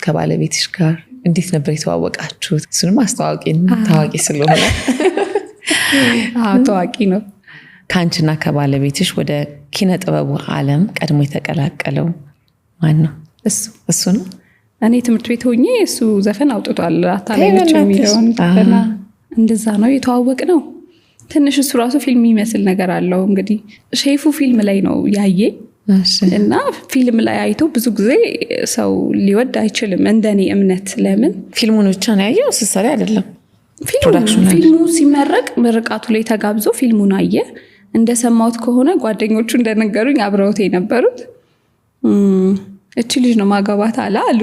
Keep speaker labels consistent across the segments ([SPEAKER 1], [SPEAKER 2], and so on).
[SPEAKER 1] ከባለቤትሽ ጋር እንዴት ነበር የተዋወቃችሁት? እሱንም አስተዋውቂን፣ ታዋቂ ስለሆነ።
[SPEAKER 2] ታዋቂ ነው።
[SPEAKER 1] ከአንቺና ከባለቤትሽ ወደ ኪነ ጥበቡ ዓለም ቀድሞ የተቀላቀለው ማን ነው?
[SPEAKER 2] እሱ።
[SPEAKER 1] እሱ ነው።
[SPEAKER 2] እኔ ትምህርት ቤት ሆኜ እሱ ዘፈን አውጥቷል፣ አታላይነች የሚለውን። እንደዛ ነው የተዋወቅ ነው። ትንሽ እሱ ራሱ ፊልም የሚመስል ነገር አለው። እንግዲህ ሼፉ ፊልም ላይ ነው ያየኝ እና ፊልም ላይ አይቶ ብዙ ጊዜ ሰው ሊወድ አይችልም፣ እንደኔ እምነት። ለምን?
[SPEAKER 1] ፊልሙን ብቻ ነው ያየው? ስትሰሪ አይደለም?
[SPEAKER 2] ፊልሙ ሲመረቅ ምርቃቱ ላይ ተጋብዞ ፊልሙን አየ። እንደሰማሁት ከሆነ፣ ጓደኞቹ እንደነገሩኝ፣ አብረውት የነበሩት እቺ ልጅ ነው ማገባት አለ አሉ።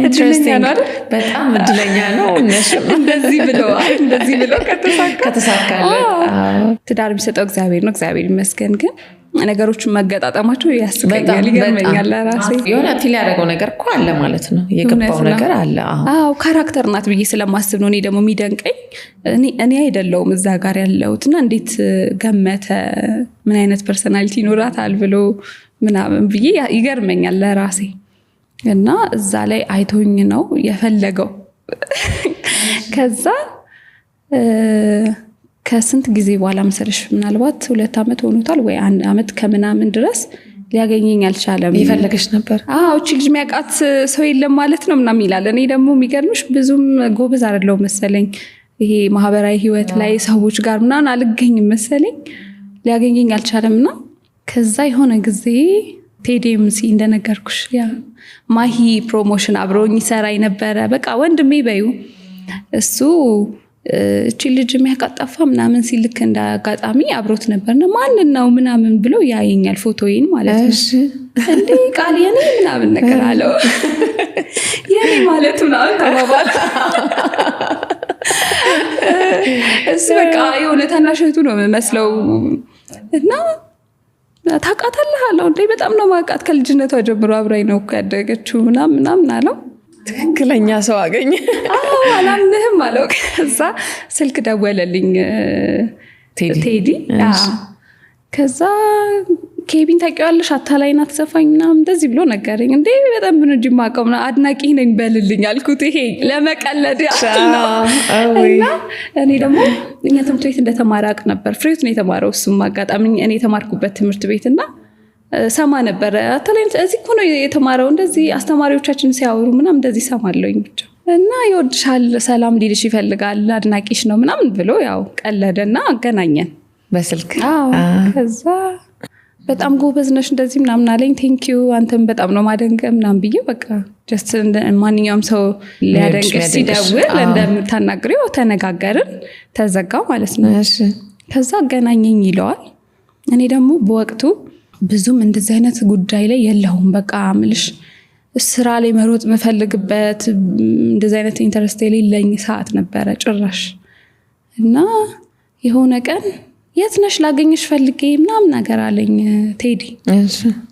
[SPEAKER 2] እድለኛ ነው አይደል?
[SPEAKER 1] በጣም እድለኛ ነው።
[SPEAKER 2] እንደዚህ ብለው እንደዚህ ብለው
[SPEAKER 1] ከተሳካለት።
[SPEAKER 2] ትዳር የሚሰጠው እግዚአብሔር ነው። እግዚአብሔር ይመስገን። ግን ነገሮቹን መገጣጠማቸው ያስቀኛል፣ ይገርመኛል ለራሴ።
[SPEAKER 1] የሆነ feel ያደረገው ነገር እኮ አለ ማለት ነው። የገባው ነገር አለ።
[SPEAKER 2] አዎ፣ character ናት ብዬ ስለማስብ ነው። እኔ ደግሞ የሚደንቀኝ እኔ አይደለሁም እዛ ጋር ያለሁት እና እንዴት ገመተ፣ ምን አይነት personality ይኖራታል ብሎ ምናምን ብዬ ይገርመኛል ለራሴ። እና እዛ ላይ አይቶኝ ነው የፈለገው። ከዛ ከስንት ጊዜ በኋላ መሰለሽ፣ ምናልባት 2 ዓመት ሆኖታል ወይ 1 ዓመት ከምናምን ድረስ ሊያገኘኝ አልቻለም።
[SPEAKER 1] እየፈለገሽ ነበር?
[SPEAKER 2] አዎ፣ እቺ ልጅ የሚያውቃት ሰው የለም ማለት ነው ምናምን ይላል። እኔ ደግሞ የሚገርምሽ ብዙም ጎበዝ አይደለሁም መሰለኝ፣ ይሄ ማህበራዊ ህይወት ላይ ሰዎች ጋር ምናምን አልገኝም መሰለኝ። ሊያገኘኝ አልቻለም። እና ከዛ የሆነ ጊዜ ቴዲ ኤምሲ፣ እንደነገርኩሽ ያ ማሂ promotion አብሮኝ ይሰራ የነበረ፣ በቃ ወንድሜ በዩ እሱ፣ እቺ ልጅ የሚያቃጠፋ ምናምን ሲልክ እንደ አጋጣሚ አብሮት ነበርና ማንን ነው ምናምን ብሎ ያየኛል፣ ፎቶዬን ማለት ነው። እንዴ ቃል የኔ ምናምን ነገር አለው። የኔ ማለት ምናምን ተባባል። እሱ በቃ የሆነ ታናሽ እህቱ ነው የምመስለው እና ታውቃታለህ አለው። እንዴ በጣም ነው ማውቃት፣ ከልጅነቷ ጀምሮ አብራኝ ነው እኮ ያደገችው ምናምን ምናምን አለው።
[SPEAKER 1] ትክክለኛ ሰው አገኘ።
[SPEAKER 2] አዎ፣ አላምንህም አለው። ከዛ ስልክ ደወለልኝ ቴዲ። ከዛ ኬቢን ታውቂዋለሽ፣ አታላይ ናት ዘፋኝ ምናምን እንደዚህ ብሎ ነገረኝ። እንዴ በጣም ብን እንጂ የማውቀው ምናምን፣ አድናቂ ነኝ በልልኝ አልኩት። ይሄ ለመቀለድ ያህል ነው። እና እኔ ደግሞ እኛ ትምህርት ቤት እንደተማረ አውቅ ነበር። ፍሬህይወት ነው የተማረው እሱም፣ አጋጣሚ እኔ የተማርኩበት ትምህርት ቤት። እና ሰማ ነበረ፣ አታላይ እዚህ እኮ ነው የተማረው፣ እንደዚህ አስተማሪዎቻችን ሲያወሩ ምናምን እንደዚህ ሰማለሁኝ ብቻ። እና ይወድሻል፣ ሰላም ሊልሽ ይፈልጋል፣ አድናቂሽ ነው ምናምን ብሎ ያው ቀለደና አገናኘን።
[SPEAKER 1] በስልክ?
[SPEAKER 2] አዎ። ከዛ በጣም ጎበዝ ነሽ እንደዚህ ምናምን አለኝ። Thank you፣ አንተም በጣም ነው ማደንቀ ምናምን ብዬ፣ በቃ just ማንኛውም ሰው ሊያደንቅሽ ሲደውል እንደምታናግሪው ተነጋገርን። ተዘጋው ማለት ነው። ከዛ አገናኘኝ ይለዋል። እኔ ደግሞ በወቅቱ ብዙም እንደዚህ አይነት ጉዳይ ላይ የለሁም። በቃ ምልሽ ስራ ላይ መሮጥ የምፈልግበት፣ እንደዚህ አይነት interest የሌለኝ ሰዓት ነበረ ጭራሽ። እና የሆነ ቀን የት ነሽ ላገኝሽ ፈልጌ ምናምን ነገር አለኝ ቴዲ።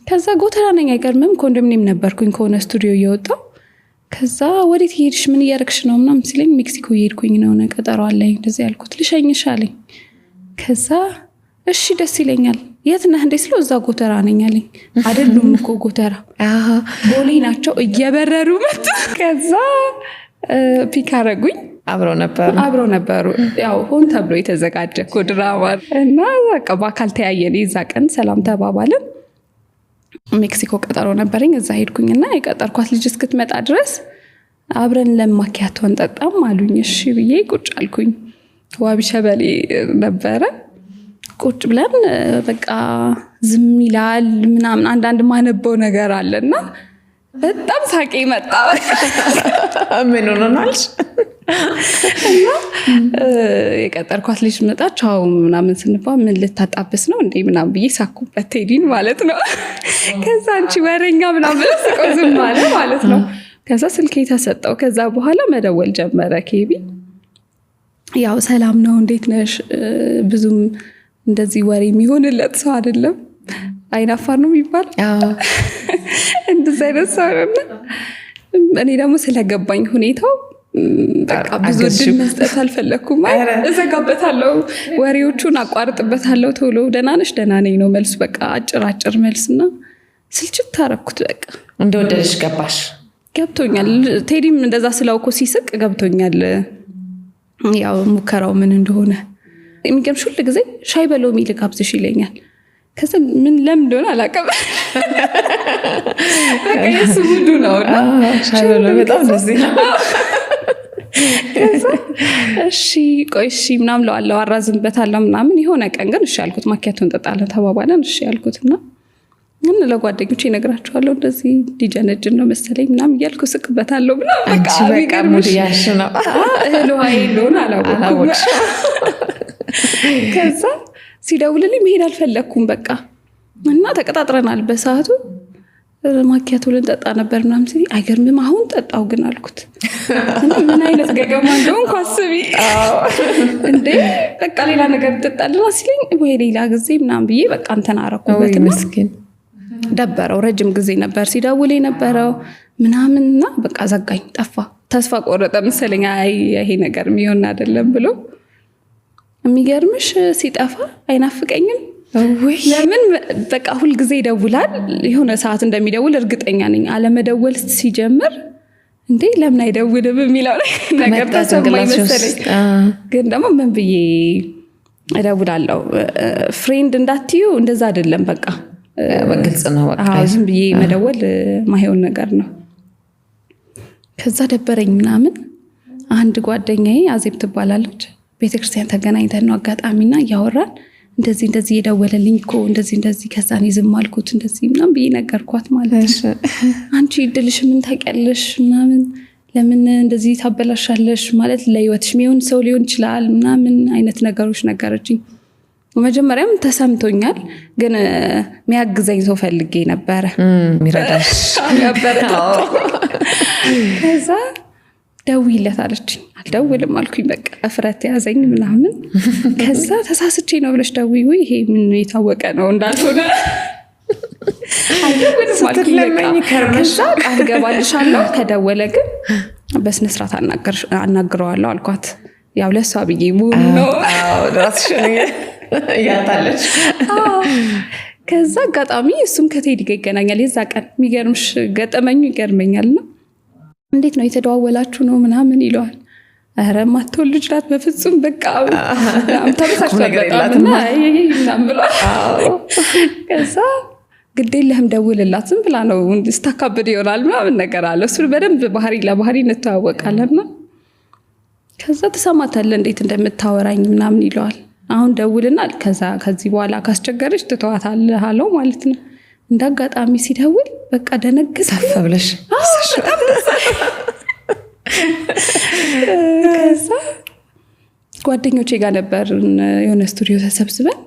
[SPEAKER 2] ከዛ ጎተራ ነኝ፣ አይገርምም፣ ኮንዶሚኒየም ነበርኩኝ ከሆነ ስቱዲዮ እየወጣሁ። ከዛ ወዴት እየሄድሽ፣ ምን እያደረግሽ ነው ምናምን ሲለኝ ሜክሲኮ እየሄድኩኝ ነው፣ ቀጠሮ አለኝ እንደዚህ ያልኩት። ልሸኝሽ አለኝ። ከዛ እሺ ደስ ይለኛል፣ የት ነህ እንዴ ስለው እዛ ጎተራ ነኝ አለኝ። አይደሉም እኮ ጎተራ፣ ቦሌ ናቸው። እየበረሩ መጡ። ከዛ pick አረጉኝ።
[SPEAKER 1] አብረው ነበሩ?
[SPEAKER 2] አብረው ነበሩ። ያው ሆን ተብሎ የተዘጋጀ እኮ ድራማ። እና በቃ በአካል ተያየን። የዛ ቀን ሰላም ተባባልን። ሜክሲኮ ቀጠሮ ነበረኝ። እዛ ሄድኩኝና የቀጠርኳት ልጅ እስክትመጣ ድረስ አብረን ለማኪያቶ እንጠጣም አሉኝ። እሺ ብዬ ቁጭ አልኩኝ። ዋቢ ሸበሌ ነበረ። ቁጭ ብለን በቃ ዝም ይላል ምናምን፣ አንዳንድ ማነበው ነገር አለ እና በጣም ሳቄ መጣ።
[SPEAKER 1] ምን ሆነናልሽ?
[SPEAKER 2] እና የቀጠርኳት ልጅ መጣ። ቻው ምናምን ስንባ ምን ልታጣብስ ነው እንዴ ምናምን ብዬ ሳኩበት ቴዲን ማለት ነው። ከዛ አንቺ ወሬኛ ምናምን ብሎ ስቆ ዝም አለ ማለት ነው። ከዛ ስልኬ ተሰጠው። ከዛ በኋላ መደወል ጀመረ ኬቢ። ያው ሰላም ነው፣ እንዴት ነሽ? ብዙም እንደዚህ ወሬ የሚሆንለት ሰው አይደለም። አይናፋር ነው የሚባል፣ እንደዚህ አይነት ሰው ነው። እኔ ደግሞ ስለገባኝ ሁኔታው በቃ ብዙ እድል መስጠት አልፈለግኩም። እዘጋበታለሁ፣ ወሬዎቹን አቋርጥበታለሁ ቶሎ። ደህና ነሽ? ደህና ነኝ ነው መልሱ። በቃ አጭር አጭር መልስ እና ስልችት አደረኩት። በቃ
[SPEAKER 1] እንደወደደሽ ገባሽ?
[SPEAKER 2] ገብቶኛል። ቴዲም እንደዛ ስለው እኮ ሲስቅ ገብቶኛል፣ ያው ሙከራው ምን እንደሆነ። የሚገርምሽ ሁል ጊዜ ሻይ በሎሚ ልጋብዝሽ ይለኛል። ከዛ ምን ለምን እንደሆነ አላውቅም። በቃ የእሱ mood ኡ ነው። እና
[SPEAKER 1] ሻይ በሎሚ በጣም ደስ ይላል።
[SPEAKER 2] ከዛ እሺ ቆይ እሺ ምናምን እለዋለሁ፣ አራዝምበታለሁ ምናምን። የሆነ ቀን ግን እሺ አልኩት። ማኪያቶ እንጠጣለን ተባባለን። እሺ አልኩት እና ግን ለጓደኞቼ እነግራቸዋለሁ፣ እንደዚህ ሊጀነጅን ነው መሰለኝ ምናምን እያልኩ ስቅበታለሁ ምናምን። በቃ
[SPEAKER 1] አንቺ በቃ
[SPEAKER 2] የሚገርምሽ
[SPEAKER 1] mood ያሽ ነው።
[SPEAKER 2] እህል ውሃዬ እንደሆነ አላወኩም።
[SPEAKER 1] አላወቅሽም።
[SPEAKER 2] ከዛ ሲደውልልኝ መሄድ አልፈለግኩም በቃ። እና ተቀጣጥረናል በሰዓቱ፣ ማኪያቶ ልንጠጣ ነበር ምናምን ሲለኝ አይገርምም አሁን ጠጣው ግን አልኩት። እና ምን አይነት ገገማ እንደሆንኩ አስቢ እንዴ። በቃ ሌላ ነገር እንጠጣለን ሲለኝ ወይ ሌላ ጊዜ ምናምን ብዬ በቃ እንትን አረኩበት።
[SPEAKER 1] ወይ
[SPEAKER 2] እና
[SPEAKER 1] ምስኪን።
[SPEAKER 2] ደበረው። ረጅም ጊዜ ነበር ሲደውል የነበረው ምናምን እና በቃ ዘጋኝ፣ ጠፋ። ተስፋ ቆረጠ መሰለኝ። አይ ይሄ ነገር የሚሆን አይደለም ብሎ። የሚገርምሽ ሲጠፋ አይናፍቀኝም።
[SPEAKER 1] ውይ።
[SPEAKER 2] ለምን፣ በቃ ሁልጊዜ ይደውላል። የሆነ ሰዓት እንደሚደውል እርግጠኛ ነኝ። አለመደወል ሲጀምር እንዴ ለምን አይደውልም የሚለው ነገር
[SPEAKER 1] መጣ
[SPEAKER 2] ተሰማኝ
[SPEAKER 1] ጭንቅላትሽ
[SPEAKER 2] መሰለኝ።
[SPEAKER 1] ውስጥ።
[SPEAKER 2] ግን ደግሞ ምን ብዬ እደውላለሁ? Friend እንዳትዩ እንደዛ አይደለም። በቃ
[SPEAKER 1] በግልጽ ነው በቃ።
[SPEAKER 2] አዎ፣ ዝም ብዬ መደወል ማይሆን ነገር ነው። ከዛ ደበረኝ ምናምን። አንድ ጓደኛዬ አዜብ ትባላለች። ቤተክርስቲያን ተገናኝተን ነው አጋጣሚና እያወራን እንደዚህ እንደዚህ የደወለልኝ እኮ እንደዚህ እንደዚህ፣ ከዛ እኔ ዝም አልኩት እንደዚህ ምናምን ብዬ ነገርኳት ማለት ነው። አንቺ እድልሽ ምን ታውቂያለሽ ምናምን፣ ለምን እንደዚህ ታበላሻለሽ፣ ማለት ለህይወትሽ የሚሆን ሰው ሊሆን ይችላል ምናምን አይነት ነገሮች ነገረችኝ። መጀመሪያም ተሰምቶኛል፣ ግን የሚያግዘኝ ሰው ፈልጌ ነበረ።
[SPEAKER 1] የሚረዳሽ።
[SPEAKER 2] የሚያበረታታኝ። ከዛ ደውይለት አለችኝ። አልደውልም አልኩኝ። በቃ እፍረት ያዘኝ ምናምን። ከዛ ተሳስቼ ነው ብለሽ ደውይ፣ ወይ ይሄ ምን የታወቀ ነው እንዳልሆነ፣ አልደውልም አልኩኝ። በቃ።
[SPEAKER 1] ስትለመኝ ከርመሽ።
[SPEAKER 2] ከዛ ቃል እገባልሻለሁ ከደወለ ግን በስነስርዓት አናግረዋለሁ አልኳት። ያው ለእሷ ብዬ መሆኑ ነው።
[SPEAKER 1] አዎ፣ ራስሽን እያታለች።
[SPEAKER 2] አዎ። ከዛ አጋጣሚ እሱም ከቴዲ ጋር ይገናኛል። የዛ ቀን የሚገርምሽ ገጠመኙ ይገርመኛል። ነው እንዴት ነው የተደዋወላችሁ ነው ምናምን ይለዋል። ኧረ ማትሆን ልጅ ናት በፍጹም፣ በቃ ምናምን ተበሳጭቷል
[SPEAKER 1] ነገር
[SPEAKER 2] በጣም
[SPEAKER 1] የላትም።
[SPEAKER 2] እና አይ አይ አይ ምናምን ብሏል። ከዛ ግዴለህም ደውልላት፣ ዝም ብላ ነው ስታካብድ ይሆናል ምናምን ነገር አለ። እሱ በደንብ ባህሪ ለባህሪ እንተዋወቃለን። እና ከዛ ትሰማታለህ እንዴት እንደምታወራኝ ምናምን ይለዋል። አሁን ደውልና ከዛ ከዚህ በኋላ ካስቸገረች ትተዋታለህ አለው ማለት ነው። እንደ አጋጣሚ ሲደውል በቃ ደነግጥ
[SPEAKER 1] ሰፍ ብለሽ።
[SPEAKER 2] ከዛ ጓደኞቼ ጋር ነበር የሆነ ስቱዲዮ ተሰብስበን